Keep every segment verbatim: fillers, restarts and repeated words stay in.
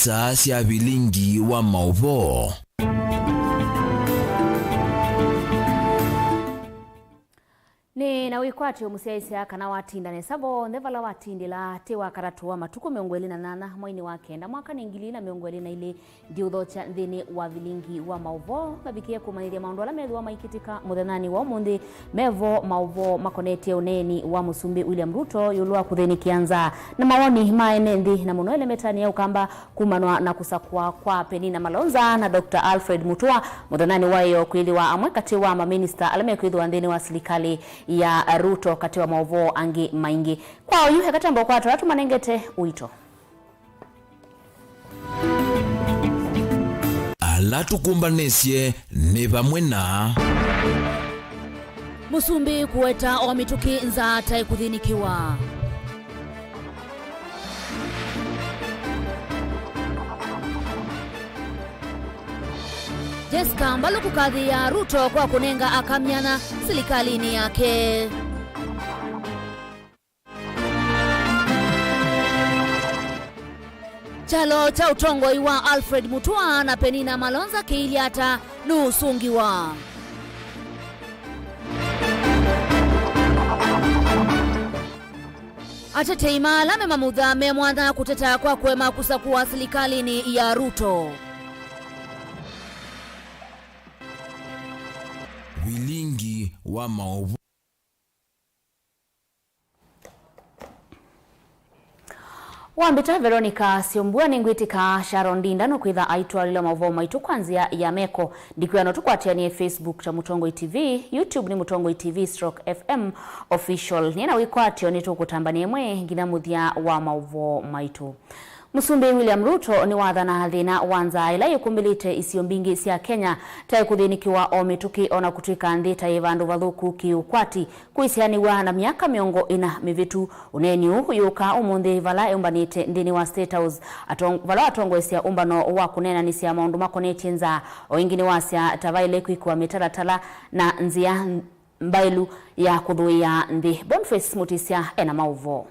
Saa sya vilingi wa maũvoo. Nĩ na wĩkwatyo mũsyaĩĩsya kana watinda nesa vonthe vala watindĩla, ti wa katatũ wa matukũ mĩongo ĩlĩ na nyanya mweinĩ wa kenda mwaka nĩ ngili ilĩ na mĩongo ĩlĩ na ilĩ, ndiũthokya nthĩnĩ wa vilingi wa maũvoo, ngavikĩe kũmanyĩthya maũndũ ala methĩwa maikĩtĩka mũthenyanĩ wa ũmũnthĩ. Mevo maũvoo makonetye ũneeni wa Mũsumbĩ William Ruto ĩũlũ wa kũthĩnĩkĩa nzaa na mawoni ma ene nthĩ, na mũno ĩlemetanĩ ya Ũkamba kumanwa na kũsakũa kwa Penina Malonza na Doctor Alfred Mutua mũthenyanĩ wa ĩyoo kwĩthĩwa amwe katĩ wa maminista ala mekwĩthĩwa nthĩnĩ wa silikalĩ ya Ruto, katĩ wa maũvoo angĩ maingĩ. Kwa oyu, eka twambe ũkwata ala tũmanengete ũito. Ala tũkũmbanĩsye nĩ vamwe na. Mũsumbĩ kũweta o mĩtũkĩ nzaa ta ĩkũthĩnĩkĩwa. Jessica Mbalu kũkathĩĩa Ruto kwa kũnenga aka myanya silikalĩnĩ yake. Kyalo kya ũtongoi wa Alfred Mutua na Penina Malonza kĩilye ata nũũsũngĩwa? Atetei ma ala me mamutha me mwanya kũteta kwa kũema kũsakũa silikalĩnĩ ya Ruto. Vilingi wa maũvoo. Wambĩta Veronica Syombua, nĩngwĩtĩka Sharon Ndinda nũkwĩtha aitũalĩla maũvoo maitũ kwa nzĩa ya meko. Ndikwĩa no tũkwatĩanĩe Facebook ta Mũtongoi T V, YouTube nĩ Mũtongoi T V stroke F M Official. Nĩ na wĩkwatyo nĩtũkũtambanĩa ĩmwe nginya mũthya wa maũvoo maitũ. Mũsumbĩ William Ruto nĩwathana thĩna wa nzaa ĩla yĩkumbĩlĩte isio mbingĩ sya Kenya ta ĩkũthĩnĩkĩwa o mĩtũkĩ, o na kũtw'ĩka nthĩ ta yĩ vandũ vathũku kĩ-ũkwati. Kwĩsĩanĩw'a na myaka mĩongo ĩna mĩvĩtu, ũneeni ũũ ũyũka ũmũnthĩ vala eũmbanĩte nthĩnĩ wa State House, atong-, vala atongoesya ũmbano wa kũneenanĩsya maũndũ makonetye nzaa. O ĩngĩ nĩwasya ta vaĩle kwĩkĩwa mĩtalatala na nzĩa mbaĩlu ya kũthũĩa nthĩ. Boniface Mutisya ena maũvoo.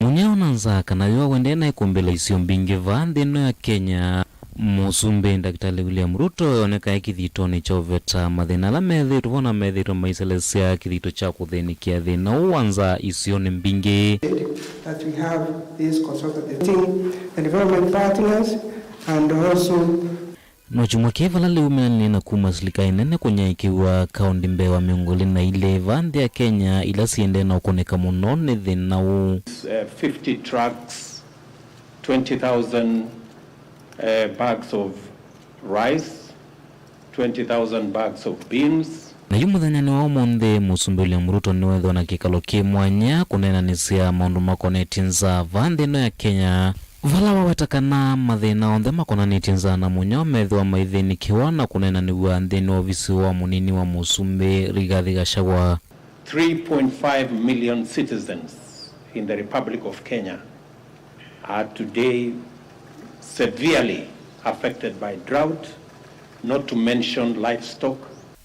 Mũnyao na nzaa kana yũa wendee na ĩkũmbĩla isio mbingĩ vaa nthĩ ĩno ya Kenya. Mũsumbĩ Ndakĩtalĩ William Ruto eoneka e kĩthitonĩ kya ũveta mathĩna ala methĩĩtwe vo na methĩĩtwe maiselesya kĩthito kya kũthĩnĩkĩa thĩna ũũ wa nzaa isionĩ mbingĩ. That we have these consultative meeting, the development partners, and also No kyumwa kĩĩ vala lĩu menanĩe na kuma silikalĩ nene kũnyaĩĩkĩw'a kaũndĩ mbee wa mĩongo ĩlĩ na ilĩ vaa nthĩ ya Kenya, ila siendee na ũkũnĩka mũno nĩ thĩna ũũ. Uh, fifty trucks, twenty thousand, uh, bags of rice, twenty thousand bags of beans. Na yu mũthenyanĩ wa ũmũnthĩ, Mũsumbĩ William Ruto nĩwethĩwa na kĩkalo kĩ mwanya kũneenanĩsya maũndũ makonetye nzaa vaa nthĩ ĩno ya Kenya, vala waweta kana mathĩna onthe makonanĩtye nzaa na mũnyao methĩwa maithĩnĩkĩwa na kũneenanĩw'a nthĩnĩ wa ovisi wa mũnini wa mũsumbĩ Rigathi Gachagua. Three point five million citizens in the Republic of Kenya are today severely affected by drought, not to mention livestock.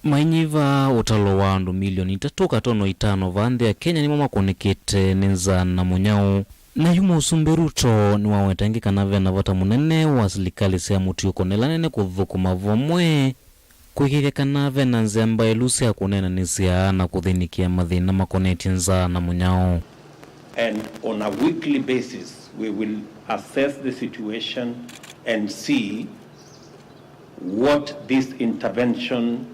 Mainyiva ũtalo wa andũ milioni itatũ katono itano vaa nthĩ ya Kenya nĩmo makũnĩkĩte nĩ nzaa na mũnyao. Na yu Mũsumbĩ Ruto nĩwaweta ĩngĩ kana ve na vata mũnene wa silikalĩ sya mũtiũko na ila nene kũthũkũma vamwe kũĩkĩĩthya kana ve na nzĩa mbaĩlu sya kũneenanĩsya na kũthĩnĩkĩa mathĩna makonetye nzaa na mũnyao. And on a weekly basis, we will assess the situation and see what this intervention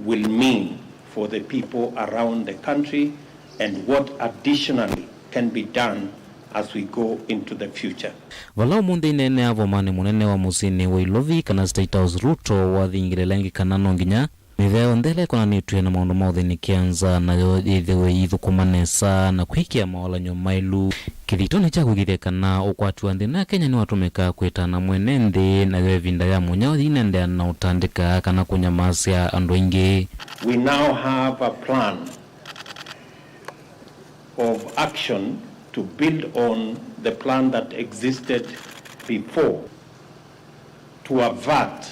will mean for the people around the country and what additionally can be done as we go into the future. Vala ũmũnthĩ ineenea vomanĩ mũnene wa mũsyĩnĩ wa Ilovi kana State House, Ruto wathingĩlĩla ĩngĩ kana no nginya mĩvĩa yonthe ĩla ĩkonanĩtw'e na maũndũ ma ũthĩnĩkĩa nzaa nayo yĩthĩwe ĩithũkũma nesa na kwĩkĩa maolan'yo maĩlu kĩthitonĩ kya kũĩkĩĩthya kana ũkwati wa nthĩ ĩno ya Kenya nĩwatũmĩka kwĩtana mwene nthĩ, nayo ĩvinda ya mũnyao yĩinendeea na ũtandĩka kana kũnyamaasya andũ aingĩ. We now have a plan of action to build on the plan that existed before to avert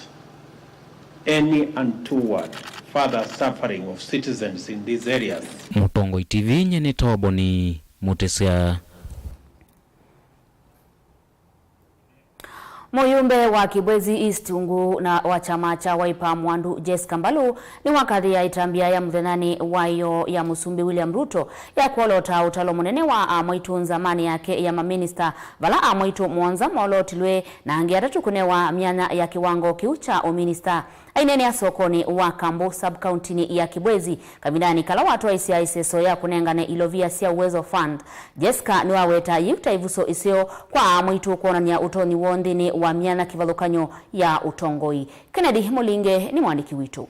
any untoward further suffering of citizens in these areas. Mũtongoi T V, nyie nĩ Toboni Mũtĩsya. Mũyumbe wa Kibwezi East ungu na wa kyama kya Wiper Mwandu Jessica Mbalu nĩwakathĩĩa ĩtambya ya mũthenyanĩ wa ĩyoo ya Mũsumbĩ William Ruto ya kwolota ũtalo mũnene wa amwaitũ nzamanĩ yake ya maminista, vala amwaitũ mũonza moolotilwe na angĩ atatũ kũnewa myanya ya kĩwango kĩu kya ũminista. Aineenea sokonĩ wa Kambo sub-kauntinĩ ya Kibwezi, kavindanĩ kala watwaĩsya ĩseso ya kũnengane ilovia sya Uwezo Fund, Jessica nĩwaweta yĩu ta ĩvuso ĩseo kwa amwaitũ kwonany'a ũtonyi woo nthĩnĩ wa myanya kĩvathũkany'o ya ũtongoi. Kennedy Mũlinge nĩ mwandĩki witũ.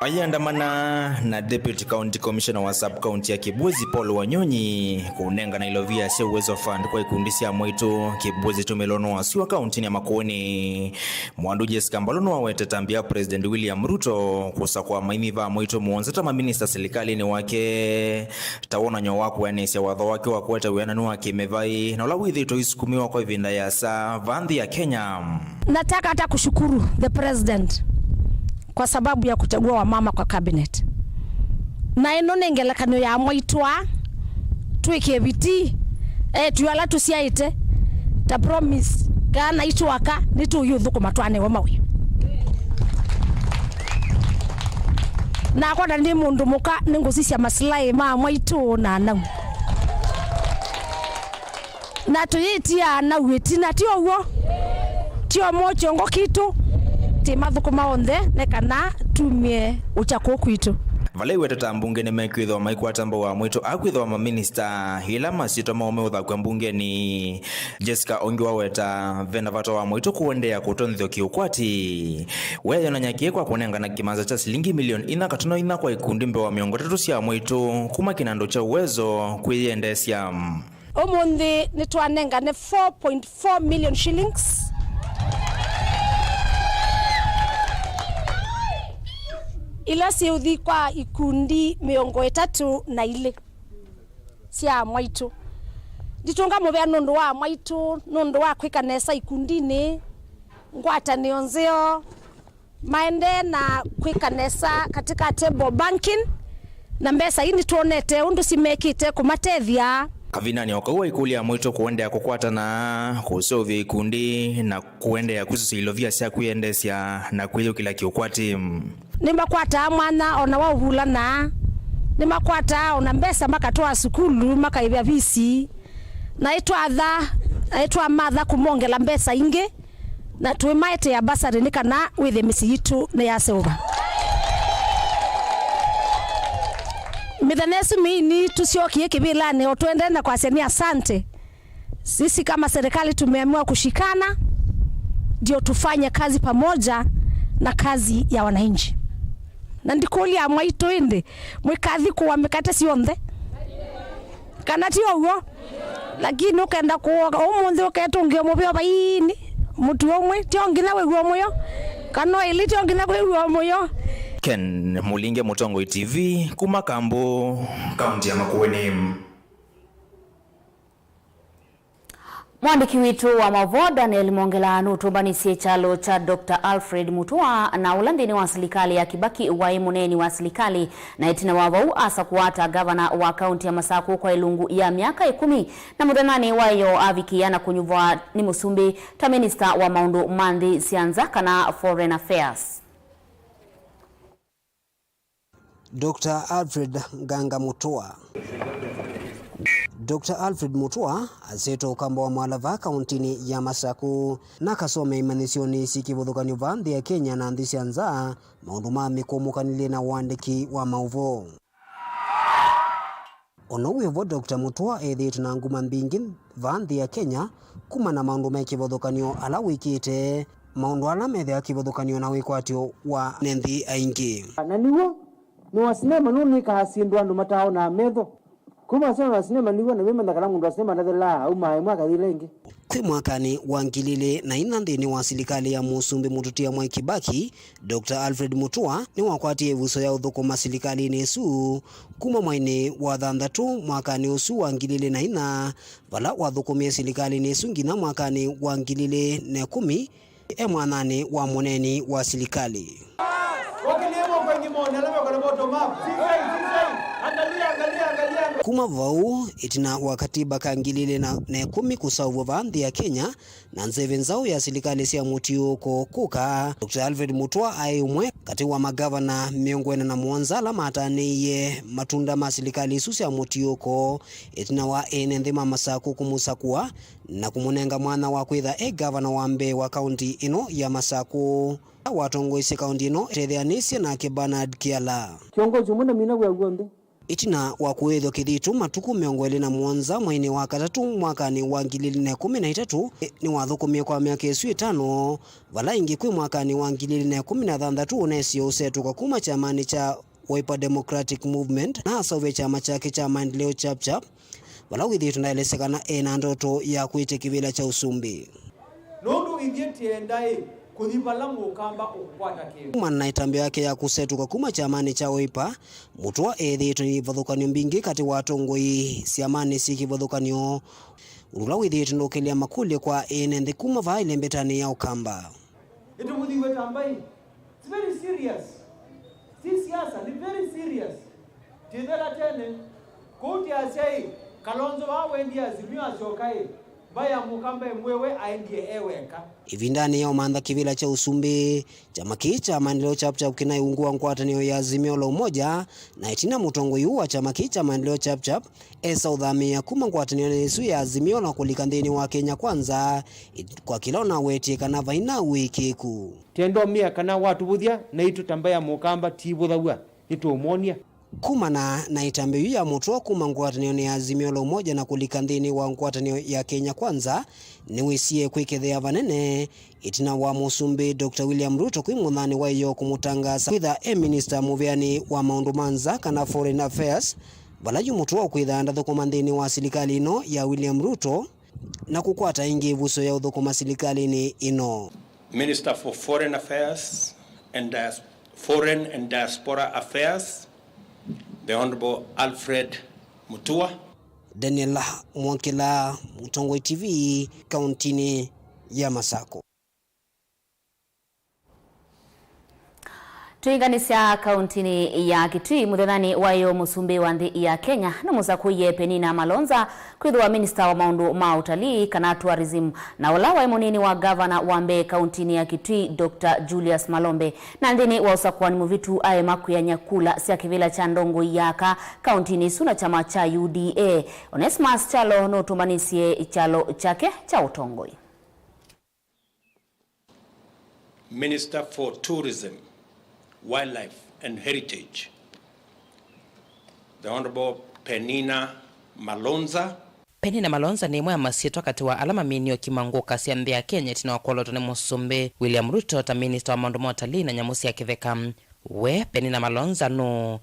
Ayĩandamana na Deputy County Commissioner wa sub-county ya Kibwezi Paul Wanyonyi kũnengana ilovia sya Uwezo Fund kwa ikundi sya amwaitũ Kibwezi Tũmĩlo North wa kauntinĩ ya Makueni. Mwandu Jessica Mbalu nĩwawetete ĩtambya ya President William Ruto kũsakũa maimi va amwaitũ mũonza ta maminista silikalĩnĩ wake ta wonany'o wa kũeanĩsya watho wake wa kũete wĩananu wa kĩmĩvaĩ na ũla wĩthĩĩtwe ũisukumĩwa kwa ĩvinda ĩasa va nthĩ ya Kenya. Nataka hata kushukuru the president kwa sababu ya kuchagua wamama kwa cabinet. Na ĩno nĩ ngelekany'o ya amwaitũ aa, twĩkĩe vitii, eĩtu ala tũsyaĩte, ta promise, kana itwaka, nĩtũũyũthũkũma twanewe mawĩa. Nakwa na ndĩ mũndũ mũka, nĩngũsisya masilaĩ ma amwaitũ na anau. Na tũyĩtia anau ĩtina, ti ũw'o? Ti o mo kyongo kitũ, tĩmathũkũma onthe, nĩ kana tumie ũkya kũu kwitũ. Vala iweta ta mbunge nĩmekwĩthĩwa maikwata mbau amwaitũ akwĩthĩwa maminista, ĩla masyĩtwa moo meũthakw'a mbungenĩ. Jessica ũngĩ waweta vena vata wa amwaitũ kũendeea kũtonyethw'a kĩũkwati. Weeyonany'a kĩĩ kwa kũnengana kĩmanza kya silingi milioni inya katono inya kwa ikundi mbee wa mĩongo ĩtatũ sya amwaitũ kuma kĩnandũ kya Uwezo kwĩyendeesya. Ũmũnthĩ nĩtwanengane four point four million shillings, ila syĩũthi kwa ikundi mĩongo ĩtatũ na ilĩ sya amwaitũ. Nditũnga mũvea nũndũ wa amwaitũ, nũndũ wa kwĩka nesa ikundinĩ, ngwatanĩo nzeo, maendee na kwĩka nesa katika table banking, na mbesa ii nĩtwonete ũndũ simekĩte kũmatethya. Kavindanĩ o kau aikũlya amwaitũ kũendeea kũkwatana, kũseũvya ikundi, na kũendeea kwĩsũsya ilovia sya kwĩyendeesya na kwĩyũkĩlya kĩũkwati. Nĩmakwataa mwanya o na wa ũvulana, nĩmakwataa o na mbesa makatwaa sukulu, makaĩvya visi, na ĩtwatha, na ĩtwamatha kũmongela mbesa ingĩ, na tũimaetea basarĩ nĩ kana wĩthĩe mĩsyĩ yitũ nĩyaseũva. Mĩthenya ĩsu mĩini tũsyokie kĩvĩlanĩ o tũendee na kwasya nĩ asante. Sisi kama serikali tumeamua kushikana ndio tufanye kazi pamoja na kazi ya wananchi. Na ndikũlya amwaitũ ĩndĩ, mwĩkathikũa mĩkate syonthe? Kana ti ũw'o? Lakini ũkenda kũoka ũmũnthĩ ũketũngĩe mũveo vaini, mũtu ũmwe, tyo nginya wĩw'e mũyo, kana ĩlĩ tyo nginya wĩw'e mũyo. Ken Mũlinge, Mũtongoi T V, kuma Kambo, kaunti ya Makueni. Mwandĩki witũ wa maũvoo Daniel Mongela nũtũmbanĩsye kyalo kya Doctor Alfred Mutua, na ũla nthĩnĩ wa silikalĩ ya Kibaki waĩ mũneeni wa silikalĩ, na ĩtina wa vau asakũwa ta ngavana wa kaunti ya Masakũ kwa ĩlungu ya myaka ĩkũmi, na mũthenyanĩ wa ĩyoo avikĩĩa na kũnyuvwa nĩ mũsumbĩ ta minista wa maũndũ ma nthĩ sya nza kana foreign affairs. Doctor Alfred Nganga Mutua. Doctor Alfred Mutua asyaĩtwe Ũkamba wa Mwalava kauntinĩ ya Masakũ, na akasomea imanyĩsyonĩ syĩ kĩvathũkany'o vaa nthĩ ya Kenya na nthĩ sya nza, maũndũ ma mĩkũmũkanĩlye na ũandĩki wa maũvoo. O na ũu wĩ vo, Doctor Mutua ethĩĩtwe na nguma mbingĩ vaa nthĩ ya Kenya kuma na maũndũ me kĩvathũkany'o ala wĩkĩte, maũndũ ala methĩawa kĩvathũkany'o na wĩkwatyo wa ene nthĩ aingĩ. Na nĩw'o, nĩ wa sinema nũnĩkaa syĩndũ andũ mataaonaa metho. Kuma asyona wa sinema nĩw'o, na wĩmanya kana mũndũ wa sinema ndathelaa, aumaa ĩmwe akathi ĩla ĩngĩ. Kwĩ mwakanĩ wa ngili ilĩ na inya nthĩnĩ wa silikalĩ ya Mũsumbĩ Mũtũtia Mwai Kibaki, Doctor Alfred Mutua nĩwakwatie ĩvuso ya ũthũkũma silikalĩnĩ ĩsu kuma mwainĩ wa thanthatũ mwakanĩ ũsu wa ngili ilĩ na inya, vala wathũkũmie silikalĩnĩ ĩsu nginya mwakanĩ wa ngili ilĩ na ĩkũmi e mwanyanĩ wa mũneeni wa silikalĩ. Wakilie moko ingĩ mone ala meko na bottom up. Sisei, sisei. Kuma vau, ĩtina wa katiba ka ngili ilĩ na ĩkũmi kũseũvw'a vaa nthĩ ya Kenya, na nzeve nzaũ ya silikalĩ sya mũtiũũko kũka, Doctor Alfred Mutua aĩ ũmwe katĩ wa magavana mĩongo ĩna na mũonza ala matanĩie matunda ma silikalĩ isu sya mũtiũũko, ĩtina wa ene nthĩ ma Masakũ kũmũsakũa na kũmũnenga mwanya wa kwĩtha e gavana wa mbee wa kaunti ĩno ya Masakũ. Watongoesye kaunti ĩno etetheanĩsye nake Bernard Kiala. Kĩongozi ũmwe ndamina wĩa w'onthe. Ĩtina wa kũĩthwa kĩthitũ matukũ mĩongo ĩlĩ na mũonza mweinĩ wa katatũ mwakanĩ wa ngili ilĩ na ĩkũmi na itatũ, nĩwathũkũmie kwa myaka ĩsu ĩtano, vala ĩngĩ kwĩ mwakanĩ wa ngili ilĩ na ĩkũmi na thanthatũ ũnesie ũsetũka kuma kyamanĩ kya Wiper Democratic Movement na aseũvya kyama kyake kya Maendeleo Chap Chap, vala wĩthĩĩtwe ndaelesya kana e na ndoto ya kwĩtya kĩvĩla kya ũsumbĩ. Nũndũ ithyĩ tĩenda-ĩ, kũthi vala mũkamba ũkũkwata kĩndũ. Kumana na ĩtambya yake ya kũsetũka kuma kyamanĩ kya Wiper, Mutua ethĩĩtwe nĩ ivathũkanyo mbingĩ katĩ wa atongoi syamanĩ syĩ kĩvathũkanyo, ũndũ ũla wĩthĩĩtwe ndũkĩlya makũlyo kwa ene nthĩ kuma vaa ĩlembetanĩ ya ũkamba. Ĩtũmũthiw'e ta mbaĩ. It's very serious. Ti siasa, ni very serious. Tithela tene. Kũu tiasya ĩ, Kalonzo vaa wendie Azimio asyoka ĩ, mbaĩ ya mũkamba ĩmwĩwe aendie e weka. Ĩvindanĩ ya ũmantha kĩvĩla kya ũsumbĩ, kyama kĩĩ kya Maendeleo Chap Chap kĩnaĩ ungu wa ngwatanĩo ya Azimio la Umoja, na ĩtina mũtongoi ũũ wa kyama kĩĩ kya Maendeleo Chap Chap esa ũthamĩĩa kuma ngwatanĩonĩ ĩsu ya Azimio na kũlika nthĩnĩ wa Kenya Kwanza, kwa kĩla ũnawetie kana vaina ũĩkĩĩku. Tenda ũmĩa kana watũvũthya naitũ ta mbaĩ ya mũkamba tiivũthaw'a, nĩtũũmwonia. Kumana na ĩtambya yu ya Mutua kuma ngwatanĩonĩ ya Azimio la Umoja na kũlika nthĩnĩ wa ngwatanĩo ya Kenya Kwanza, nĩwĩsie kwĩkethea vanene ĩtina wa Mũsumbĩ Doctor William Ruto kwĩ mũthanĩ wa ĩyoo kũmũtangaasa kwĩtha e minista mũveani wa maũndũ ma nza kana foreign affairs, vala yu Mutua ũkwĩtha ndathũkũma nthĩnĩ wa silikalĩ ĩno ya William Ruto na kũkwata ĩngĩ ĩvuso ya ũthũkũma silikalĩnĩ ĩno. Minister for Foreign Affairs and Dias-, Foreign and Diaspora Affairs, the Honorable Alfred Mutua. Daniel Mwakila, Mũtongoi T V, kauntinĩ ya Masakũ. Twĩnganĩsya kauntinĩ ya Kitui, mũthenyanĩ wa ĩyoo mũsumbĩ wa nthĩ ya Kenya nũmũsakũie Penina Malonza kwĩthĩwa minista wa maũndũ ma ũtalii kana tourism, na ũla waĩ mũnini wa gavana wa mbee kauntinĩ ya Kitui, Doctor Julius Malombe. Na nthĩnĩ wa ũsakũani mũvĩtu aema kwĩany'a kula sya kĩvĩla kya ndongoi ya aka kauntinĩ ĩsu na kyama kya U D A. Onesmus Kyalo nũtũmbanĩsye kyalo kyake kya ũtongoi. Minister for Tourism, Wildlife and Heritage, the Honorable Penina Malonza. Penina Malonza nĩ ĩmwe ya masyĩtwa katĩ wa ala maminie ũkima ngũka sya nthĩ ya Kenya ĩtina wa kwolotwa nĩ Mũsumbĩ William Ruto ta minista wa maũndũ ma ũtalii na nyamũ sya kĩtheka. We Penina Malonza nũũ?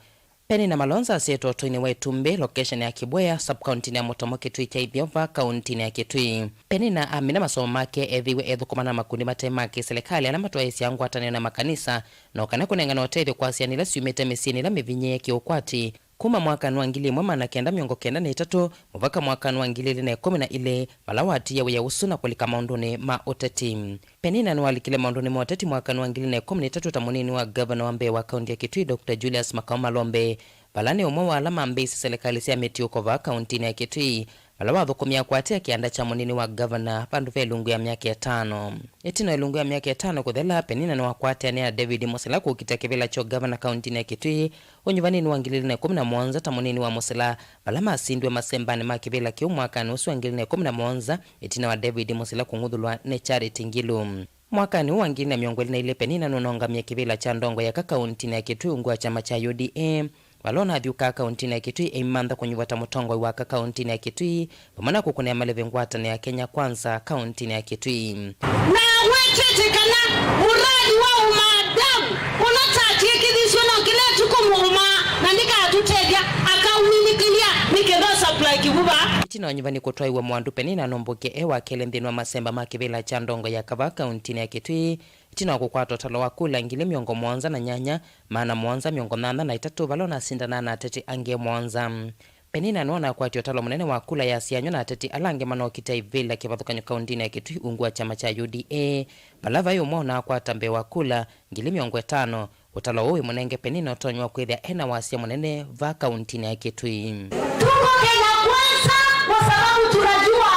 Penina Malonza asyĩtwe ũtũinĩ wa Ĩtumbĩ, location ya Kibwea, sub-county-inĩ ya Mũtomo Kitui kya Ithyova, kauntinĩ ya Kitui. Penina amina masomo make, ethĩiwe ethũkũma na makundi mate ma kĩ-silikalĩ ala matwaĩĩsyaa ngwatanĩo na makanisa, no kana kũnengane ũtethyo kwa syana ila syumĩte mĩsyĩnĩ ĩla mĩvinyĩĩe kĩ-ũkwati. Kuma mwakanĩ wa ngili ĩmwe maana kenda mĩongo kenda na ĩtatũ mũvaka mwakanĩ wa ngili ilĩ na ĩkũmi na ilĩ, vala watiie wĩa ũsu na kũlika maũndũnĩ ma ũteti. Penina nĩwalikile maũndũnĩ ma ũteti mwakanĩ wa ngili na ĩkũmi na ĩtatũ ta mũnini wa gavana wa mbee wa kaunti ya Kitui, Doctor Julius Makau Malombe, vala nĩ ũmwe wa ala mambĩĩisye silikalĩ sya mĩtiũko vaa kauntinĩ ya Kitui, vala wathũkũmie akwatĩa kĩanda kya mũnini wa gavana vandũ ve ĩlungu ya myaka ĩtano. Ĩtina wa ĩlungu ya myaka ĩtano kũthela, Penina nĩwakwatanĩe na David Musila kũkita kĩvĩla kya ũgavana kauntinĩ ya Kitui ũnyuvanĩnĩ wa ngili ilĩ na ĩkũmi na mũonza ta mũnini wa Musila, vala masindiwe masembanĩ ma kĩvĩla kĩu mwakanĩ ũsu wa ngili ilĩ na ĩkũmi na mũonza, ĩtina wa David Musila kũng'uthũlwa nĩ Charity Ngilu. Mwakanĩ ũũ wa ngili na mĩongo ĩlĩ na ilĩ, Penina nũnongamie kĩvĩla kya ndongoi ya aka kauntinĩ ya Kitui ungu wa kyama kya U D A, vala ũnathyũkaa kauntinĩ ya Kitui eimantha kũnyuva ta mũtongoi wa aka kauntinĩ ya Kitui, vamwe na kũkũnĩa maleve ngwatanĩo ya Kenya Kwanza kauntinĩ ya Kitui. Na awetete kana mũradi wa ũmaadamu ũla ũtatw'ĩkĩthisw'e no kĩla ĩtukũ mũũmaa na ndikatũtethya, akaũninikĩlya nĩ kenda ũsupply kĩvuva. Ĩtina wa nyuva nĩ kũtwaiwa mwandu, Penina nũmbũke e wa kelĩ nthĩnĩ wa masemba ma kĩvĩla kya ndongoi ya aka vaa kauntinĩ ya Kitui, ĩtina wa kũkwata ũtalo wa kula ngili mĩongo mũonza na nyanya, maana mũonza mĩongo nyanya na itatũ, vala ũnasindanaa na ateti angĩ mũonza. Penina nĩwe ũnakwatie ũtalo mũnene wa kula yasianywa na ateti ala angĩ manookita ivĩla kĩvathũkany'o kauntinĩ ya Kitui ungu wa kyama kya U D A, vala vai ũmwe ũnakwata mbee wa kula ngili mĩongo ĩtano, Ũtalo ũũ wĩmũnenge Penina ũtonyi wa kwĩthĩa ena wasya mũnene vaa kauntinĩ ya Kitui. Tuko Kenya Kwanza kwa sababu tunajua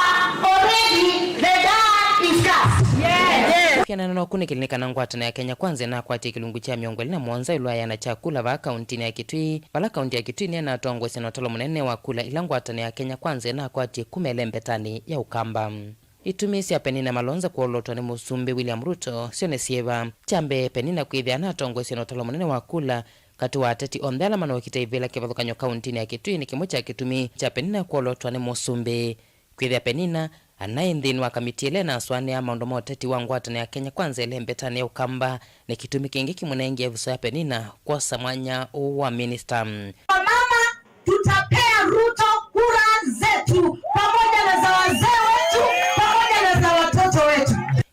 already the die is cast. Yes. Kwĩanana na ũkunĩkĩli nĩ kana ngwatanĩo ya Kenya Kwanza ĩnakwatie kĩlungu kya mĩongo ĩlĩ na mũonza ĩũlũ wa ĩana kya kula vaa kauntinĩ ya Kitui, vala kaunti ya Kitui nĩnatongoesya na ũtalo mũnene wa kula ila ngwatanĩo ya Kenya Kwanza ĩnakwatie kuma ĩlembetanĩ ya Ũkamba. Itumi sya Penina Malonza kwolotwa nĩ Mũsumbĩ William Ruto syo nĩ syĩva? Kya mbee, Penina kwĩthĩa anatongoesya na ũtalo mũnene wa kula katĩ wa ateti onthe ala manokita ivĩla kĩvathũkany'o kauntinĩ ya Kitui nĩ kĩmwe kya kĩtumi kya Penina kwolotwa nĩ Mũsumbĩ. Kwĩthĩa Penina anaĩ nthĩnĩ wa kamiti ĩla ĩnasũanĩa maũndũ ma ũteti wa ngwatanĩo ya Kenya Kwanza ĩlembetanĩ ya Ũkamba nĩ kĩtumi kĩngĩ kĩmũnengie ĩvuso ya Penina kwosa mwanya ũũ wa minista. Wamama, tutapea Ruto kura zetu pamoja na za wazee wetu pamoja na za watoto wetu.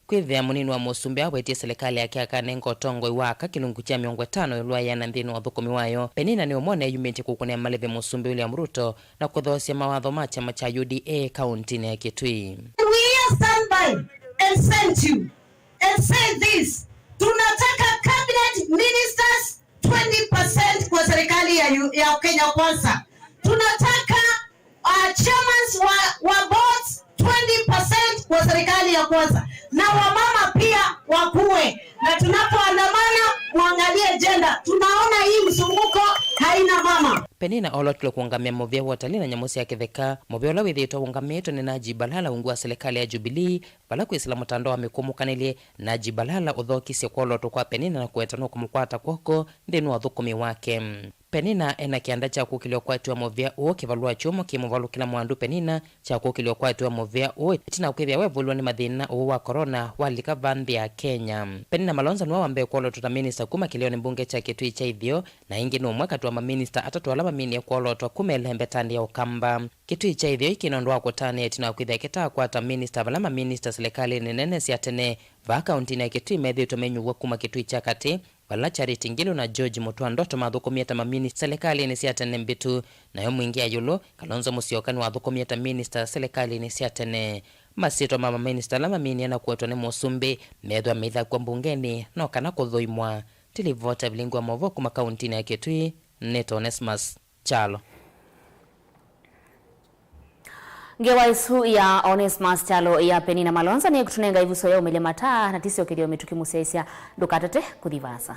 Kwĩthĩa mũnini wa Mũsumbĩ awetie silikalĩ yake akanenga ũtongoi wa aka kĩlungu kya mĩongo ĩtano ĩũlũ wa ĩana nthĩnĩ wa ũthũkũmi wayo, Penina nĩ ũmwe ũneeyumĩtye kũkũnĩa malĩve Mũsumbĩ William Ruto na kũthoosya mawatho ma kyama kya U D A kauntinĩ ya Kitui. We here stand by and send you and say this, tunataka cabinet ministers twenty percent kwa serikali ya, U- ya Kenya Kwanza. Tunataka uh, chairmans wa, wa boards twenty percent kwa serikali ya Kwanza, na wamama pia wakuwe. Na tunapoandamana, muangalie gender. Tunaona hii mzunguko haina mama. Penina olotilwe kũũngamĩa mũvĩa wa ũtalii na nyamũ sya kĩtheka, mũvĩa ũla wĩthĩĩtwe ũũngamĩtwe nĩ Najib Balala ungu wa silikalĩ ya Jubilee, vala kwĩsĩla mũtandao wa mĩkũmũkanĩlye, Najib Balala ũthokisye kwolotwa kwa Penina na kũweta nũkũmũkwata kw'oko nthĩnĩ wa ũthũkũmi wake. Penina ena kĩanda kya kũkĩlya ũkwati wa mũvĩa ũũ kĩvalũa kyũmũ kĩmũvalũkĩla mwandu Penina kya kũkĩlya ũkwati wa mũvĩa ũũ ĩtina wa kwĩthĩa wevũlwa nĩ mathĩna ũũ wa corona walika vaa nthĩ ya Kenya. Penina Malonza nĩwe wa mbee kwolotwa ta minista kuma kĩlĩonĩ mbunge kya Kitui kya Ĩtheo, na ĩngĩ nĩ ũmwe katĩ wa maminista atatũ ala maminie kwolotwa kuma ĩlembetanĩ ya Ũkamba. Kitui kya Ĩtheo kĩna ũndũ wa kũtanĩa ĩtina wa kwĩthĩa kĩtaakwata minista vala maminista silikalĩnĩ nene sya tene vaa kauntinĩ ya Kitui methĩĩtwe menyuvw'a kuma Kitui kya Katĩ, vala Charity Ngilu na George Mutua Ndoto mathũkũmie ta maminista silikalĩnĩ sya tene mbĩtu, nayo Mwingi Ayulu, Kalonzo Musyoka nĩwathũkũmie ta minista silikalĩnĩ sya tene. Masyĩtwa ma maminista ala maminie na kũetwa nĩ Mũsumbĩ meethĩwa meithakw'a mbungenĩ no kana kũthũimwa. Tilivota vilingi wa maũvoo kuma kauntinĩ ya Kitui, nĩtawa Onesmus Kyalo. Ngewa ĩsu ya Onesmus Kyalo ya Penina Malonza nĩkũtũnenga ĩvuso ya ũmĩlya mataa na tĩsyokethya mĩtũkĩ mũsyaĩĩsya. Ndũkatate kũthi vaasa.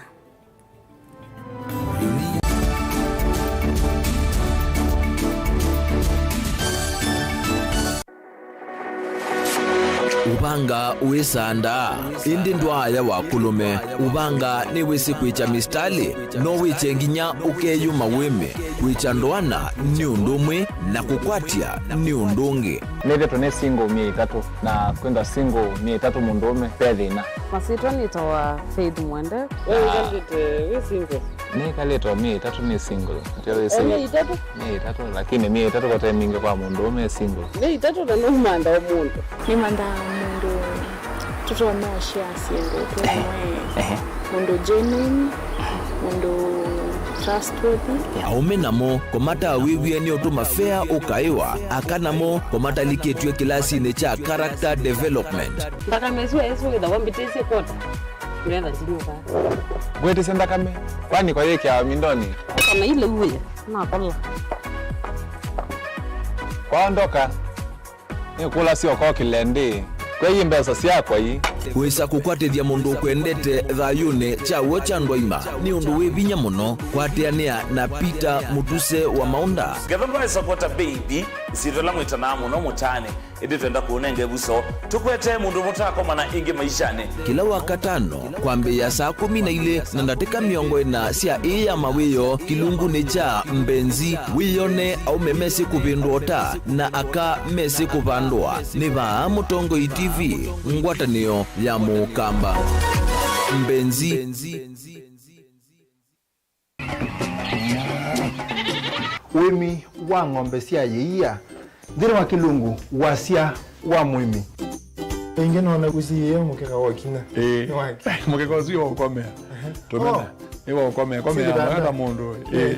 Ũvanga wĩsandaa, ĩndĩ ndwaaya wa kũlũme. Ũvanga nĩwĩsĩ kwĩkya mistalĩ, no wĩkye nginya ũkeyũma wĩme. Kwĩkya ndoana nĩ ũndũ ũmwe, na kũkwatya nĩ ũndũ ũngĩ. Nĩthĩtwe nĩ single myei ĩtatũ, na kwĩthwa single myei ĩtatũ mũndũũme ve thĩna. Masyĩtwa nĩtawa Faith Mwende. We wĩkalĩte wĩ single? Nĩkalĩte o myei ĩtatũ nĩ single. Ndio wĩ single. Myei ĩtatũ? Myei ĩtatũ, lakini myei ĩtatũ kote mingĩ kwa mũndũũme e single. Myei ĩtatũ na nũmantha o mũndũ. Nĩmanthaa mũndũ tũtonya ũshare syĩndũ twĩ amwe. Ehe. Mũndũ genuine, mũndũ trustworthy. Aũme namo kũmatawĩw'e nĩ ũtũma fea ũkaĩwa, aka namo kũmatalikĩtw'e kĩlasinĩ kya character development. Nthakame ĩsu ĩsu wĩthawa mbĩtĩsye kwota. Ngetha ndinyuka. Ngwĩtĩsye nthakame, kwani kwa yĩkĩawa mindonĩ? Kana ile uwe, nakola. Kwaondoka, nĩkũlasya ũkokĩle ndĩ. Kwei mbesa syakwa ii. Wĩsa kũkwatĩthya mũndũ ũkwendete thayũnĩ kya w'o kya ndwaima nĩ ũndũ wĩ vinya mũno. Kwatĩanĩa na Peter Mũtuse wa Maũnda. Ngetha ndwaĩsa kwota baby, ĩsyĩtwa ĩla mwĩtanaa mũno mũtaanĩ. Ĩndĩ twenda kũũnenga ĩvuso, tũkwetee mũndũ mũtaakomana ĩngĩ maishanĩ. Kĩla Wakatano, kwambĩĩa saa kũmi na ilĩ na ndatĩka mĩongo ĩna sya ĩĩ ya mawĩoo, kĩlungunĩ kya Mbenzi, wĩyone aũme mesĩ kũvĩndũa ũta na aka mesĩ kũvandũa. Nĩ vaa Mũtongoi T V, ngwatanĩo ya Mũkamba. Mbenzi. Ũĩmi wa ng'ombe sya yĩia nthĩnĩ wa kĩlungu, wasya wa mũĩmi. Ĩngĩ nona ũsiĩe mũkeka wa kinya. Ĩĩ. Nĩ wake. Mũkeka ũsu wa ũkomea. Ehe. Tũmena. Oh. Nĩ wa ũkomea. Komea. Sindikanda. Mwana mũndũ. Ĩĩ. Ĩĩ.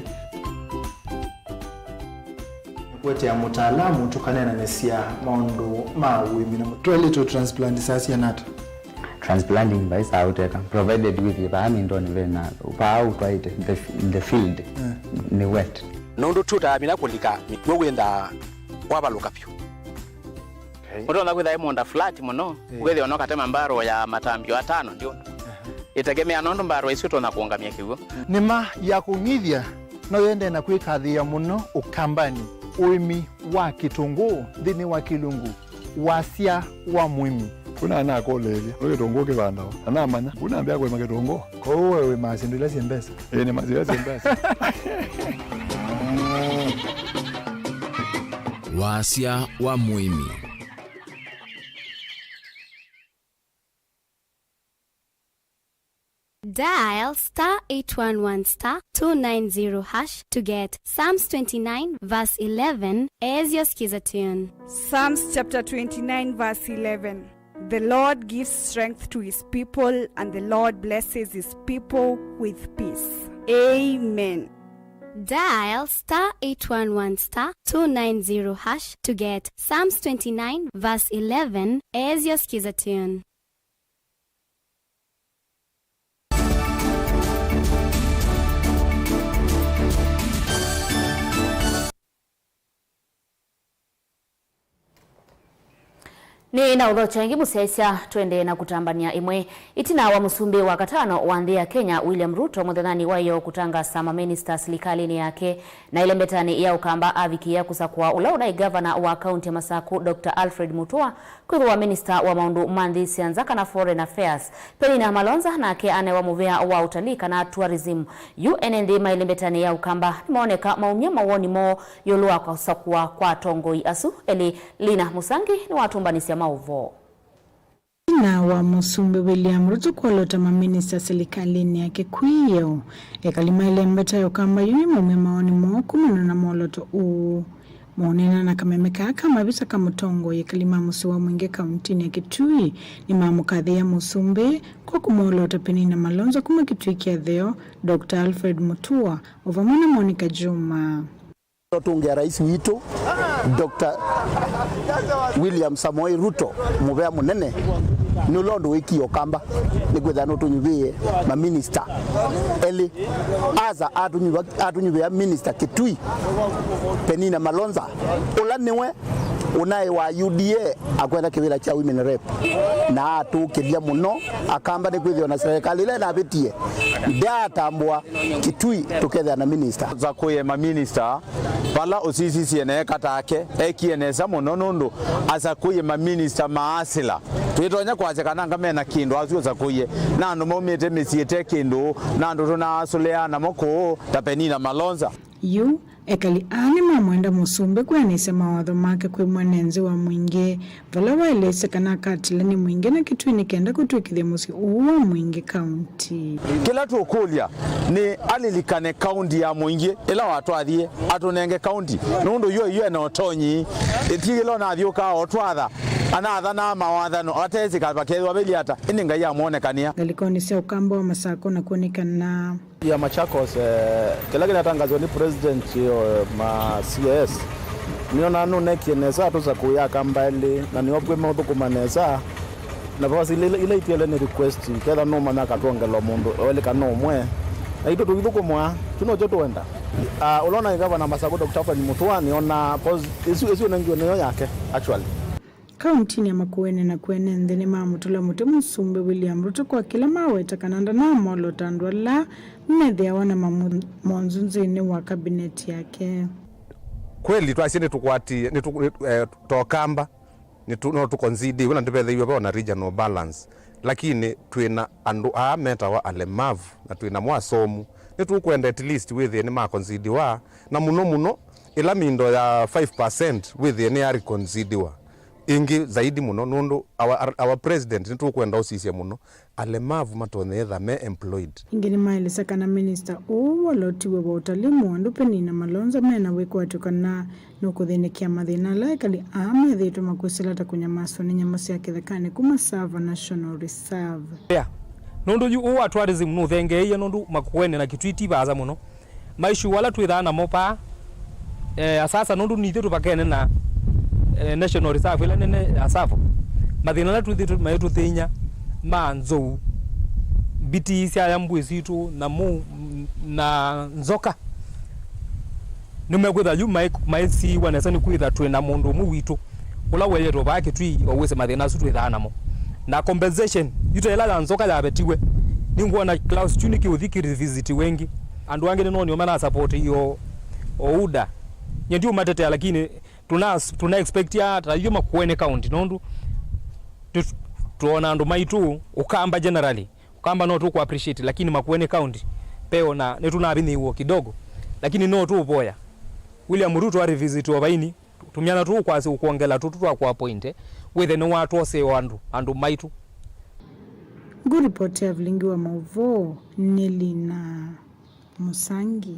Kũetea mũtaalamu tũkaneenanĩsya maũndũ ma ũĩmi na mũ- Twaĩlĩtwe transplant saa siana ata? Transplanting vai saa ũteka, provided wĩthĩe vaa mĩndonĩ ve na vaa ũtwaĩte the, the field nĩ wet. Nũndũ tutaa mĩla kũlika mĩkw'ũ wĩnthaa wavalũka vyũ. Ũtonya kwĩtha ĩ mũũnda flat mũno, wĩthĩwa no katema mbarũ ya matambio atano ndyũndũ. Ĩtegemea nũndũ mbarũ ĩsu ĩtonya kũũngamya kĩw'ũ. Nĩma ya kũng'ithya no yendee na kwĩkathĩĩa mũno Ũkambanĩ, ũĩmi wa kĩtũngũũ nthĩnĩ wa kĩlungu wasya wa mũĩmi. Kuna anakũlĩĩlya, nĩ kĩtũngũũ kĩvandawa? Na namanya, kuna ambĩa kũĩma kĩtũngũũ. Kwoou we wĩmaa syĩndũ ila syĩ mbesa? Ĩĩ, nĩmaa syĩla syĩ mbesa. Wasya wa mũĩmi. Dial star eight one one star two nine zero hash to get Psalms twenty-nine verse eleven as your skiza tune. Psalms chapter twenty-nine verse eleven. The Lord gives strength to his people, and the Lord blesses his people with peace. Amen. Dial star eight one one star two nine zero hash to get Psalms twenty-nine verse eleven as your skiza tune. Nĩ na ũthokya ĩngĩ mũsyaĩĩsya, tũendee na kũtambany'a ĩmwe. Ĩtina wa mũsumbĩ wa katano wa nthĩ ya Kenya, William Ruto, mũthenyanĩ wa ĩyoo kũtangasa maminista silikalĩnĩ yake, na ĩlembetanĩ ya Ũkamba avikĩĩa kũsakũa ũla ũnaĩ ngavana wa kaunti ya Masakũ, Doctor Alfred Mutua, kwĩthĩwa minista wa maũndũ ma nthĩ sya nza kana foreign affairs. Penina Malonza nake anewa mũvea wa ũtalii kana tourism. Yu ene nthĩ ma ĩlembetanĩ ya Ũkamba nĩmaoneka maumya mawoni moo ĩũlũ wa kũsakũa kwa atongoi asu elĩ. Lina Mũsangi nĩwatũmbanĩsya maũvoo. Ĩtina wa mũsumbĩ William Ruto kwolota maminista silikalĩnĩ yake kwĩ ĩyoo, ekali ma ĩlembeta ya Ũkamba yu nĩmaumya mawoni moo kumana na mwolooto ũũ. Maũneena na kameme kaa ka mavisa ka mũtongoi, ekali ma mũsyĩ wa Mwingĩ kauntinĩ ya Kitui nĩmamũkathĩĩa mũsumbĩ kwa kũmwoloota Penina Malonza kuma Kitui kĩa Theo, Doctor Alfred Mutua, o vamwe na Monica Juma. Tũngĩa rais witũ, Doctor William Samoei Ruto, mũvea mũnene, nĩ ũla ũndũ wĩkie Ũkamba, nĩkwĩthĩa nũtũnyuvĩe maminista elĩ. Asa atũnyuva-, atũnyuvĩa minista Kitui, Penina Malonza, ũla nĩwe ũnaĩ wa U D A akwenda kĩvĩla kya women rep, na atũkĩlya mũno Akamba, nĩkwĩthĩwa na serikali ĩla ĩnavĩtie ndyaatambũa Kitui tũkethĩa na minista. Sakũie maminista vala ũsisisye na eka take, ekie nesa mũno nũndũ asakũie maminista ma asila. Twĩtonya kwasya kana anga mena kĩndũ asu ũsakũie, na andũ maumĩte mĩsyĩ ĩte kĩndũ, na andũ tũnaasũlĩaa namo kũũ ta Penina Malonza. Yu, ekali aa nĩmamwenda mũsumbĩ kwĩanĩsya mawatho make kwĩ mwene nthĩ wa Mwingĩ, vala waelesya kana akatĩla nĩ Mwingĩ na Kitui nĩ kenda kũtw'ĩkĩthya mũsyĩ ũũ wa Mwingĩ kaunti. Kĩla tũkũlya nĩ alilikane kaunti ya Mwingĩ ĩla watwathie, atũnenge kaunti, nũndũ yo iyo ena ũtonyi. Ĩtigĩla ũnathyũkaa otwatha, anathanaa mawathano atesĩka vakethĩwa veli ata, ĩndĩ Ngai amwonekanĩa. Ngalĩkonĩ sya Ũkamba wa Masakũ nakw'o nĩ kana. Ya Machakos, eh, kĩla kĩnatangazwa nĩ president, eh, ma C A S, nĩona nũnekie nesa atũsakũĩa Akamba elĩ, na nĩo kwĩ maũthũkũma nesa, na vavasi ila, ila itiele nĩ request, ketha nũmanya akatwongela mũndũ elĩ kana ũmwe, na itũ tũithũkũmwa, tu nokyo tũenda. Ah, ũlona gavana Masakũ, Doctor Alfred Mutua, nĩona pos-, ĩsu, ĩsu nengiwe nĩyo yake, actually. Kauntinĩ ya Makueni nakw'o ene nthĩ nĩmamũtũla mũtĩ mũsumbĩ William Ruto kwa kĩla maweta kana ndanamolota andũ ala methĩawa na mamu-, monzu nthĩnĩ wa kabineti yake. Kweli twasye nĩtũkwatie, nĩtũ-, eh, tokamba, nĩtũ-, no tũconsider, wĩna ndĩvetheiwe ve ona regional balance, lakini twĩna andũ aa metawa alemavu na twĩnamo asomu. Nĩtũkwenda at least wĩthĩe nĩmaconsidiwa, na mũno mũno ĩla mindo ya five percent wĩthĩe nĩyareconsidiwa. Ĩngĩ zaidi mũno, nũndũ our, our president nĩtũkwenda ũsisye mũno alemavu matonye etha me employed. Ĩngĩ nĩmaelesya kana minista ũũ wolotiwe wa ũtalii mũandũ Penina Malonza mena wĩkwatyo kana nũkũthĩnĩkĩa mathĩna ala ekali aa methĩĩtwe makwĩsĩla ta kũnyamaswa nĩ nyamũ sya kĩthekanĩ kuma Tsavo National Reserve. Yeah. Nũndũ yu ũũ wa tourism nũthengeeie nũndũ Makueni na Kitui ti vaasa mũno. Maishu ala twĩthaa namo paa, eh, asasa nũndũ nithyĩ tũvakene na, eh, National Reserve ĩla nene ya Tsavo. Mathĩna ala twĩthĩtwe maitũthĩny'a, ma nzou, mbiti syaya mbũĩ sitũ, nyamũ, na nzoka. Nĩmekwĩtha yu maĩ-, maĩsiĩwa nesa nĩ kwĩtha twĩ na mũndũ ũmwe witũ ũla weetwe vaa Kĩtui o wĩsĩ mathĩna asu twĩthaa namo. Na compensation yu ta ĩla ya nzoka yavetiwe, nĩngwona Klaus kyu nĩkĩũthi kĩrevisitiwe ĩngĩ. Andũ angĩ nĩnoonie manasapoti o, o UDA. Nyie ndiũmatetea, lakini tuna, tuna expectia ta ithyĩ Makueni County, nũndũ tũ-, tũona andũ maitũ Ũkamba generally. Ũkamba no tũkũ appreciate, lakini Makueni County, pe ona nĩtũnavinyĩĩw'e kidogo, lakini no tũũvoya William Ruto a revisit o vaini, tũmyanya tũũ kwasya ũkwongela tũtũ twa kũ appoint, wĩthe nĩwatwosea andũ, andũ maitũ. Ngũ report ya vilingi wa maũvoo nĩ Lina Mũsangi.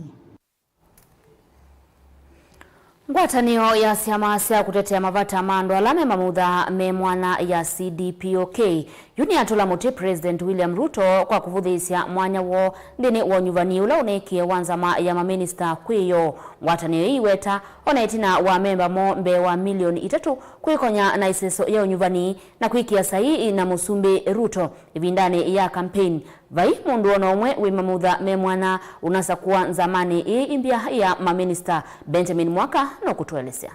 Ngwatanĩo ya syama sya kũtetea mavata ma andũ ala me mamutha me mwana ya C D P O K yu nĩyatũla mũtĩ President William Ruto kwa kũvũthĩĩsya mwanya woo nthĩnĩ wa ũnyuvani ũla ũneekie wa nzama ya maminista kwĩ yo. Ngwatanĩo ĩĩ ĩiweta ona ĩtina wa amemba moo mbee wa milioni itatũ kwĩkonya na ĩseso ya ũnyuvani na kwĩkĩa saii na Mũsumbĩ Ruto ĩvindanĩ ya kampeini. Vai mũndũ o na ũmwe wĩ mamutha me mwana ũnasakũa nzamanĩ ĩĩ ĩmbya ya maminista. Benjamin Mwaka nũkũtũelesya.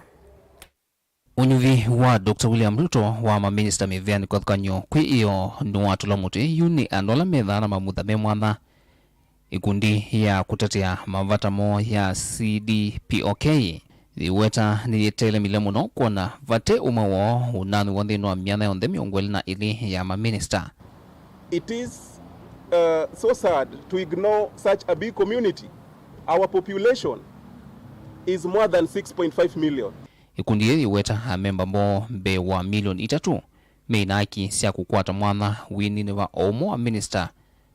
Ũnyuvi wa Doctor William Ruto wa maminista mĩvĩanĩ kĩvathũkany'o kwĩ ĩoo nĩwatũla mũtĩ yu nĩ andũ ala methaa na mamutha me mwana. Ĩkundi ya kũtetea mavata moo ya C D P O K yĩweta nĩyĩtelemile mũno kwona vate ũmwe woo ũnanyw'a nthĩnĩ wa myanya yonthe mĩongo ĩlĩ na ĩlĩ ya maminista. It is, uh, so sad to ignore such a big community. Our population is more than six point five million. Ĩkundi yĩĩ yĩweta amemba moo mbee wa milioni itatũ me na haki sya kũkwata mwanya wĩninĩ va o ũmwe wa minista,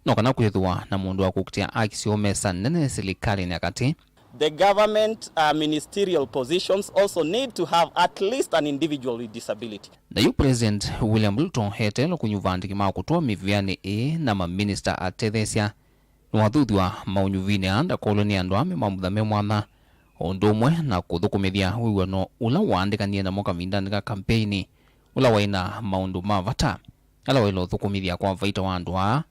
no kana kwĩthĩwa na mũndũ wa kũkitĩa haki syoo mesa nene silikalĩnĩ ya katĩ. The government, uh, ministerial positions also need to have at least an individual with disability. Na yu President William Ruto eteelwe kũnyuva andĩki ma kũtũa mĩvĩanĩ ĩĩ na maminista atetheesya. Nĩwathuthw'a maũnyuvinĩ aa ndakolwe nĩ andũ aa me mamutha me mwana, o ũndũ ũmwe na kũthũkũmĩthya wĩw'ano ũla waandĩkanie namo kavindanĩ ka kampeini, ũla waĩ na maũndũ ma vata ala waĩle ũthũkũmĩthya kwa vaita wa andũ aa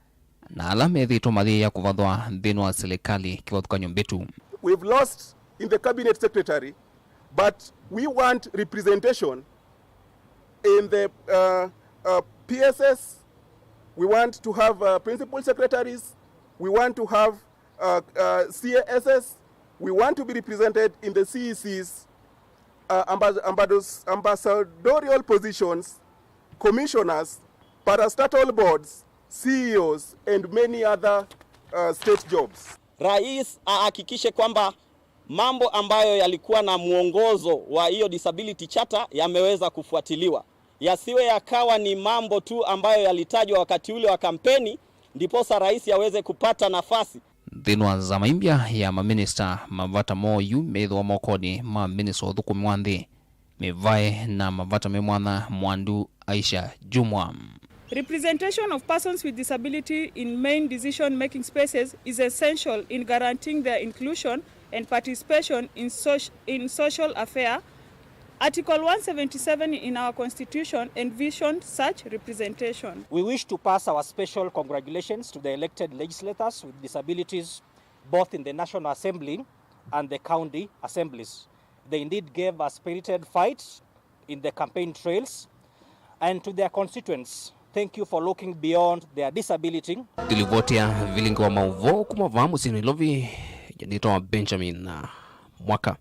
na ala methĩĩtwe mayĩĩa kũvathwa nthĩnĩ wa silikalĩ kĩvathũkany'o mbĩtu. We've lost in the cabinet secretary, but we want representation in the, uh, uh, P S S. We want to have, uh, principal secretaries. We want to have, uh, uh, C A S S. We want to be represented in the C E Cs, uh, ambas-, ambassadors-, ambassadorial positions, commissioners, parastatal boards, C E Os, and many other, uh, state jobs. Rais ahakikishe kwamba mambo ambayo yalikuwa na mwongozo wa hiyo disability charter yameweza kufuatiliwa. Yasiwe yakawa ni mambo tu ambayo yalitajwa wakati ule wa kampeni, ndiposa rais aweze kupata nafasi. Nthĩnĩ wa nzama ĩmbya ya maminista, mavata moo yu methĩwa mokonĩ ma minista wa ũthũkũmi wa nthĩ, mĩvaĩ na mavata me mwana Mwandu Aisha Jumwa. Representation of persons with disability in main decision-making spaces is essential in guaranteeing their inclusion and participation in soc-, in social affair. Article one seventy-seven in our constitution envisioned such representation. We wish to pass our special congratulations to the elected legislators with disabilities, both in the National Assembly and the county assemblies. They indeed gave a spirited fight in the campaign trails, and to their constituents, thank you for looking beyond their disability. Ndilivoti ya vilingi wa maũvoo kuma vaa mũsyĩ Nairobi, nĩtawa Benjamin Mwaka.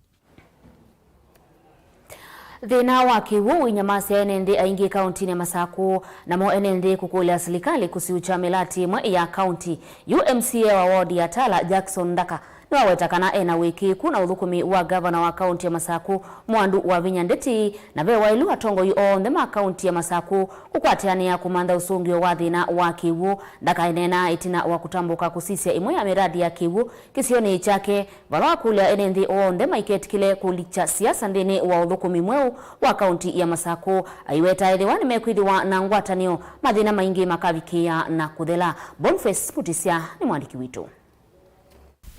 Thĩna wa kĩw'ũ ũinyamasya ene nthĩ aingĩ kauntinĩ ya Masakũ, namo ene nthĩ kũkũlya silikalĩ kũsiũkya mĩlatĩ ĩmwe ya kaunti. Yu M C A wa ward ya Tala, Jackson Ndaka, nĩwaweta kana ena wĩkĩĩku na ũthũkũmi wa ngavana wa kaunti ya Masakũ, Mwandu Wavinya Ndeti, na ve waĩlu atongoi onthe ma kaunti ya Masakũ kũkwatĩanĩa kũmantha ũsũngĩo wa thĩna wa kĩw'ũ. Ndaka eneenaa ĩtina wa kũtambũka kũsisya ĩmwe ya mĩradi ya kĩw'ũ kĩsionĩ kyake, vala wakũlya ene nthĩ onthe maiketĩkĩle kũlikya siasa nthĩnĩ wa ũthũkũmi mweũ wa kaunti ya Masakũ. Aiweta ethĩwa nĩmekwĩthĩwa na ngwatanĩo, mathĩna maingĩ makavikĩĩa na kũthela. Boniface Mutisya nĩ mwandĩki witũ.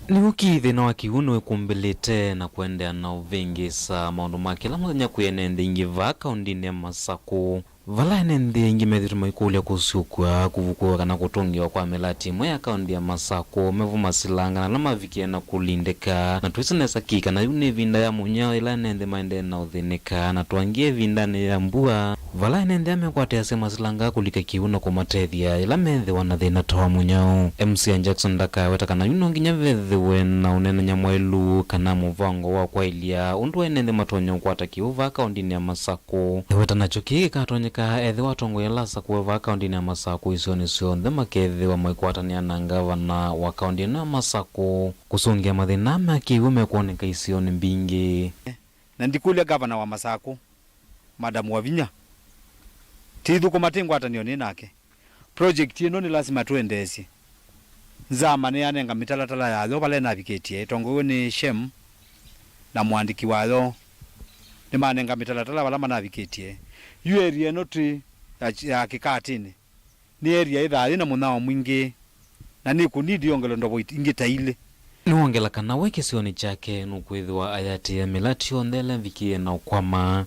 Nĩw'o kĩ thĩna wa kĩw'ũ nĩwĩkumbĩlĩte na kũendeea na ũvĩngĩĩsa maũndũ ma kĩla mũthenya kwĩ ene nthĩ aingĩ vaa kauntinĩ ya Masakũ. Vala ene nthĩ aingĩ methĩĩtwe maikũlya kũsyũkw'a, kũvukw'a kana kũtũngĩwa kwa mĩlati ĩmwe ya kaũntĩ ya Masakũ, mevo masilanga na ala mavikie na kũlindĩka, na twĩsĩ nesa ki kana yu nĩ ĩvinda ya mũnyao yĩla ene nthĩ maendee na ũthĩnĩka, na twangie ĩvindanĩ ya mbua, vala ene nthĩ mekwatĩasya masilanga kũlika kĩw'ũ na kũmatethya yĩla methĩwa na thĩna ta wa mũnyao. M C A Jackson ndakaweta kana yu no nginya vethĩwe na ũneenany'a mwaĩlu kana mũvango wa kwaĩlya ũndũ ene nthĩ matonya ũkwata kĩw'ũ vaa kaũntĩnĩ ya Masakũ. Kũweta nakyo kĩĩ kĩkatonyeka ethĩwa atongoi ala asakũe vaa kaũntĩnĩ ya Masakũ isionĩ syonthe makethĩwa maikwatanĩa na ngavana wa kaũntĩ ĩno ya Masakũ kũsũngĩa mathĩna ma kĩw'ũ mekwoneka isionĩ mbingĩ. Na ndikũlya ngavana wa Masakũ, Madam Wavinya, tithũkũma tĩ ngwatanĩo nĩ nake. Project ĩno nĩ lasima tũendeesye. Nzama nĩyanenga mĩtalatala yayo vala ĩnavikĩtye, ĩtongoew'e nĩ Shem na mũandĩki wayo. Nĩmanenga mĩtalatala vala manavikĩtye. Yu area ĩno twĩ ya, ya Kĩkatĩnĩ nĩ area ĩthaa yĩna mũnyao mwingĩ, na nĩkũnidi yongelo ndovo it-, ingĩ ta ilĩ. Nĩwongela kana we kĩsionĩ kyake nũkwĩthĩwa ayatĩĩa mĩlati yonthe ĩla ĩvikĩe na ũkwama.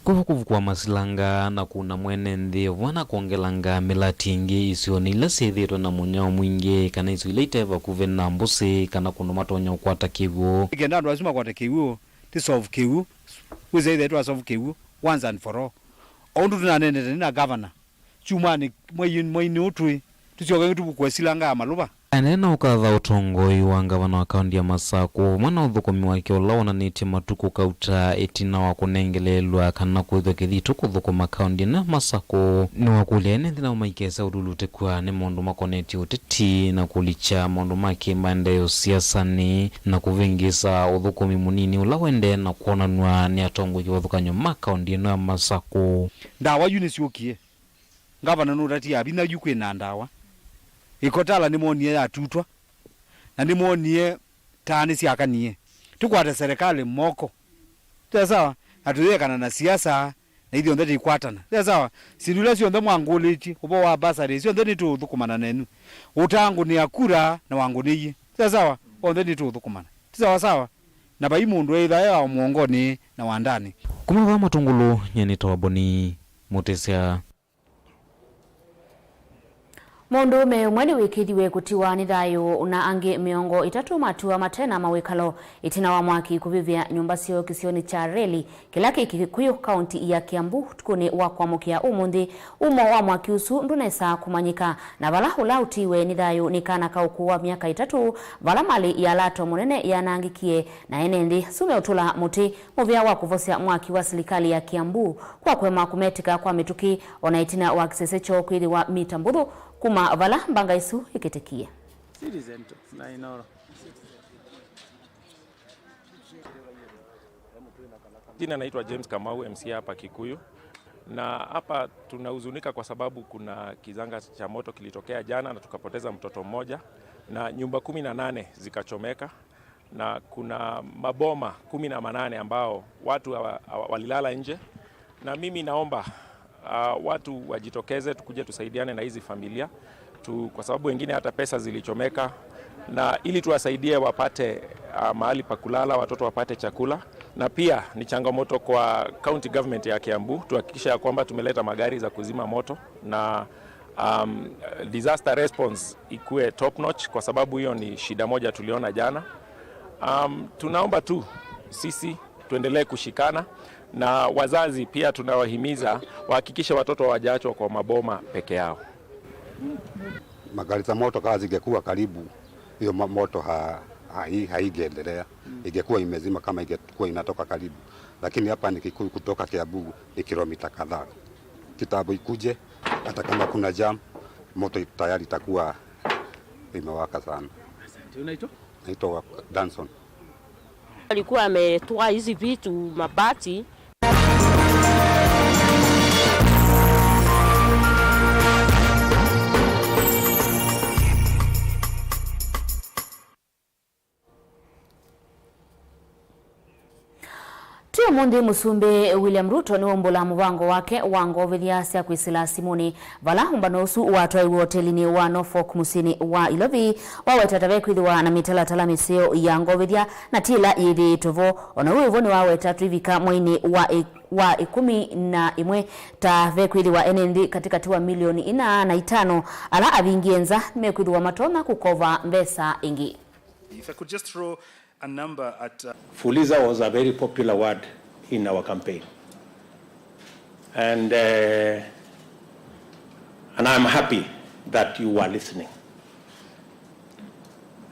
Kwĩvo kũvukw'a masilanga na kuna mwene nthĩ vana kwongelanga mĩlati ĩngĩ isionĩ ila syĩthĩĩtwe na mũnyao mwingĩ, kana isio ila ite vakuvĩ na mbũsĩ kana kũndũ matonya ũkwata kĩw'ũ. Nĩkenda andũ asu makwate kĩw'ũ, ti solve kĩw'ũ, wĩsa ĩthe twa solve kĩw'ũ once and for all. O ũndũ tũnanenete nĩ na governor, kyumwanĩ, mweinĩ, mweinĩ ũtwĩ, tũsyoke tũvukw'e silanga ya malũva. Aneena ũkatha ũtongoi wa ngavana wa kaũntĩ ya Masakũ vamwe na ũthũkũmi wake ũla wonanĩtye matukũ kauta ĩtina wa kũnengeleelwa kana kwĩthwa kĩthitũ kũthũkũma kaũntĩ ĩno ya Masakũ. Nĩwakũlya ene nthĩ nao maikese ũlulutĩkw'a nĩ maũndũ makonetye ũteti na kũlikya maũndũ ma kĩmaendeeo siasanĩ na kũvĩngĩĩsa ũthũkũmi mũnini ũla wendee na kwonanw'a nĩ atongoi kĩvathũkany'o ma kaũntĩ ĩno ya Masakũ. Ndawa yu nĩsyũkie. Ngavana nũtatie vinya yu kwĩna ndawa. Ĩkotala nĩmwonie yatutwa, na nĩmwonie taa nĩsyakanie. Tũkwate serikali moko. Tĩ sawa? Na tũyĩekana na siasa, na ithyonthe tĩikwatana. Tĩ sawa? Syĩndũ ila syonthe mwangũlĩtye, ũvoo wa basarĩ, syonthe nĩtũũthũkũmana nenyu. Ũtangũnĩa kura na wangũnĩie. Tĩ sawa? Onthe nĩtũũthũkũmana. Tĩ sawa sawa? Na vai mũndũ eĩtha e wa mũongonĩ na wa ndanĩ. Kuma vaa Matũngũlũ, nyie nĩtawa Boni Mũtĩsya. Mũndũũme ũmwe nĩwĩkĩthiw'e kũtiwa nĩ thayũ na angĩ mĩongo ĩtatũ matiwa mate na mawĩkalo ĩtina wa mwaki kũvĩvĩa nyũmba syoo kĩsionĩ kya Reli, kĩla kĩ Kikuyu, kaunti ya Kiambu, ũtukũnĩ wa kwamũkĩa ũmũnthĩ. Umo wa mwaki ũsu ndũnesa kũmanyĩka, na vala ũla ũtiiwe nĩ thayũ nĩ kana ka ũkũũ wa myaka ĩtatũ, vala malĩ ya lato mũnene yanangĩkie, na ene nthĩ asu meũtũla mũtĩ mũvea wa kũvosya mwaki wa silikalĩ ya Kiambu kwa kũema kũmetĩka kwa mĩtũkĩ, o na ĩtina wa kĩsese kyoo kwĩthĩwa mita mbũthũ kuma vala mbanga ĩsu ĩkĩtĩkie. Citizen tu, na Inooro. Jina naitwa James Kamau, M C A hapa Kikuyu. Na hapa tunahuzunika kwa sababu kuna kizanga cha moto kilitokea jana na tukapoteza mtoto mmoja, na nyumba kumi na nane zikachomeka, na kuna maboma kumi na manane ambao watu hawa-, hawa-, walilala nje. Na mimi naomba, ah, watu wajitokeze, tukuje tusaidiane na hizi familia tu, kwa sababu wengine hata pesa zilichomeka, na ili tuwasaidie wapate, ah, mahali pa kulala, watoto wapate chakula. Na pia ni changamoto kwa county government ya Kiambu, tuhakikisha ya kwamba tumeleta magari za kuzima moto na, um, disaster response ikuwe top notch, kwa sababu hiyo ni shida moja tuliona jana. Um, tunaomba tu sisi tuendelee kushikana, na wazazi pia tunawahimiza wahakikishe watoto hawajaachwa kwa maboma peke yao. Magari za moto kama zingekuwa karibu, hiyo ma-, moto ha-, hai-, haingeendelea. Ingekuwa imezima kama ingekuwa inatoka karibu. Lakini hapa ni Kikuyu kutoka Kiambu ni kilomita kadhaa. Kitambo ikuje, hata kama kuna jam, moto tayari itakuwa imewaka sana. Asante. Unaitwa? Naitwa Danson. Alikuwa ametoa hizi vitu, mabati. Ti ũmũnthĩ Mũsumbĩ William Ruto nĩwaumbũla mũvango wake wa ngovethya sya kwĩsĩla simũnĩ, vala ũmbano ũsu watwaiwe ũtelinĩ wa Norfolk mũsyĩnĩ wa Ilovi. Waweta ta vekwĩthĩwa na mĩtalatala mĩseo ya ngovethya na ti ĩla yĩthĩĩtwe vo. O na ũu wĩvo nĩwaweta twĩvika mweinĩ wa ĩ-, wa ĩkũmi na ĩmwe ta vekwĩthĩwa ene nthĩ katĩkatĩ wa milioni ina na itano ala avingie nza nĩmekwĩthĩwa matonya kũkova mbesa ĩngĩ. If I could just throw a number at, uh, Fuliza was a very popular word in our campaign. And, uh, and I'm happy that you are listening.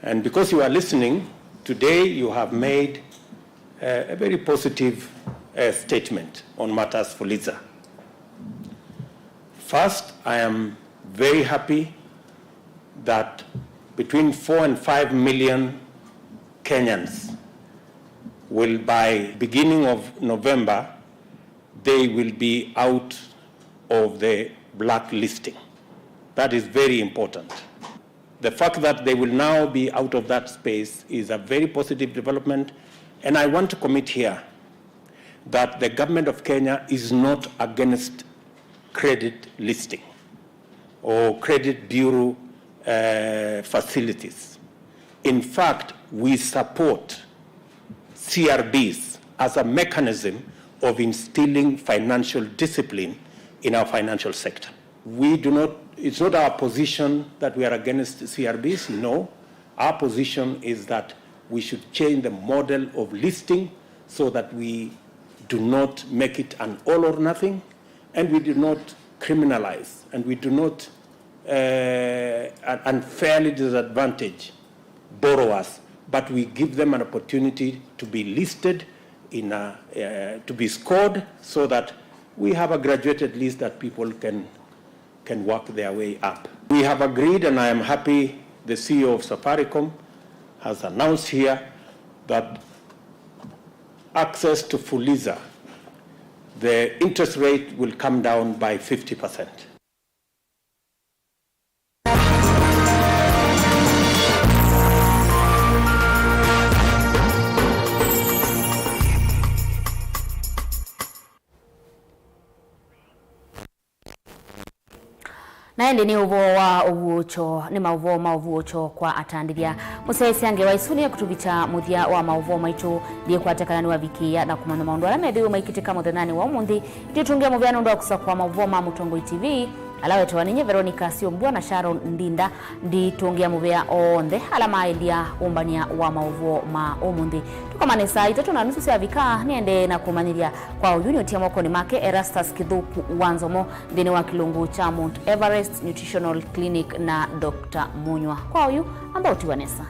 And because you are listening, today you have made, uh, a very positive, uh, statement on matters Fuliza. First, I am very happy that between four and five million Kenyans will, by beginning of November, they will be out of the blacklisting. That is very important. The fact that they will now be out of that space is a very positive development, and I want to commit here that the government of Kenya is not against credit listing or credit bureau, uh, facilities. In fact, we support C R Bs as a mechanism of instilling financial discipline in our financial sector. We do not, it's not our position that we are against C R Bs, no. Our position is that we should change the model of listing so that we do not make it an all or nothing, and we do not criminalize, and we do not, uh, un-, unfairly disadvantage borrowers, but we give them an opportunity to be listed in a, uh, to be scored so that we have a graduated list that people can, can work their way up. We have agreed, and I am happy the C E O of Safaricom has announced here that access to Fuliza, the interest rate will come down by fifty percent. Na ĩndĩ nĩ ũvoo wa ũvuũkyo, nĩ maũvoo ma ũvuũkyo kwa atandĩthya. Mũsyaĩĩsya ngewa ĩsu nĩyĩkũtũvikya mũthya wa maũvoo maitũ. Ndikwate kana nĩwavikĩĩa na kũmanya maũndũ ala methĩwe maikĩtĩka mũthenyanĩ wa ũmũnthĩ. Ndiũtũngĩa mũvea nũndũ wa kũsakũa maũvoo ma Mũtongoi T V, ala wetewa nĩ nyie Veronica Syombua na Sharon Ndinda. Nditũngĩa mũvea onthe ala maaĩlya ũmbany'a wa maũvoo ma ũmũnthĩ. Tũkomane saa itatũ na nusu syavika, nĩendee na kũmanyĩthya. Kwa oyu nĩũtia mokonĩ make Erastus Kĩthũku wa Nzomo nthĩnĩ wa kĩlungu kya Mount Everest Nutritional Clinic na Doctor Munywa. Kwa oyu, amba ũtiwa nesa.